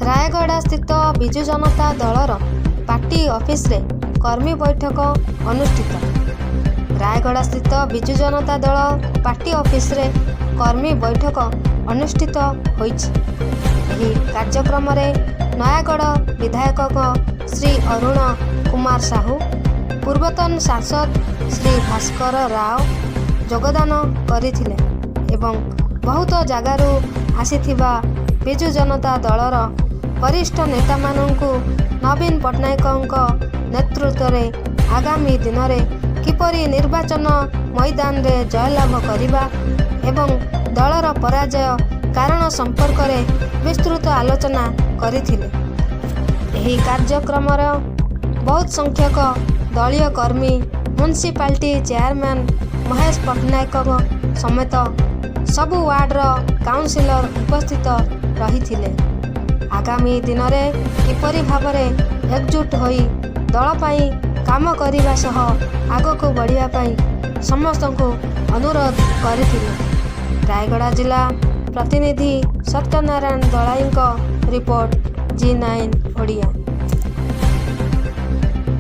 ରାୟଗଡ଼ା ସ୍ଥିତ ବିଜୁ ଜନତା ଦଳର ପାର୍ଟି ଅଫିସରେ କର୍ମୀ ବୈଠକ ଅନୁଷ୍ଠିତ। ରାୟଗଡ଼ା ସ୍ଥିତ ବିଜୁ ଜନତା ଦଳ ପାର୍ଟି ଅଫିସରେ କର୍ମୀ ବୈଠକ ଅନୁଷ୍ଠିତ ହୋଇଛି। ଏହି କାର୍ଯ୍ୟକ୍ରମରେ ନୟାଗଡ଼ ବିଧାୟକ ଶ୍ରୀ ଅରୁଣ କୁମାର ସାହୁ, ପୂର୍ବତନ ସାଂସଦ ଶ୍ରୀ ଭାସ୍କର ରାଓ ଯୋଗଦାନ କରିଥିଲେ ଏବଂ ବହୁତ ଜାଗାରୁ ଆସିଥିବା ବିଜୁ ଜନତା ଦଳର ବରିଷ୍ଠ ନେତାମାନଙ୍କୁ ନବୀନ ପଟ୍ଟନାୟକଙ୍କ ନେତୃତ୍ୱରେ ଆଗାମୀ ଦିନରେ କିପରି ନିର୍ବାଚନ ମଇଦାନରେ ଜୟଲାଭ କରିବା ଏବଂ ଦଳର ପରାଜୟ କାରଣ ସମ୍ପର୍କରେ ବିସ୍ତୃତ ଆଲୋଚନା କରିଥିଲେ। ଏହି କାର୍ଯ୍ୟକ୍ରମର ବହୁତ ସଂଖ୍ୟକ ଦଳୀୟ କର୍ମୀ, ମ୍ୟୁନିସିପାଲିଟି ଚେୟାରମ୍ୟାନ୍ ମହେଶ ପଟ୍ଟନାୟକଙ୍କ ସମେତ ସବୁ ୱାର୍ଡର କାଉନସିଲର ଉପସ୍ଥିତ ରହିଥିଲେ। ଆଗାମୀ ଦିନରେ କିପରି ଭାବରେ ଏକଜୁଟ ହୋଇ ଦଳ ପାଇଁ କାମ କରିବା ସହ ଆଗକୁ ବଢ଼ିବା ପାଇଁ ସମସ୍ତଙ୍କୁ ଅନୁରୋଧ କରିଥିଲେ। ରାୟଗଡ଼ା ଜିଲ୍ଲା ପ୍ରତିନିଧି ସତ୍ୟନାରାୟଣ ଦଳାଇଙ୍କ ରିପୋର୍ଟ, ଜି 9 ଓଡ଼ିଆ।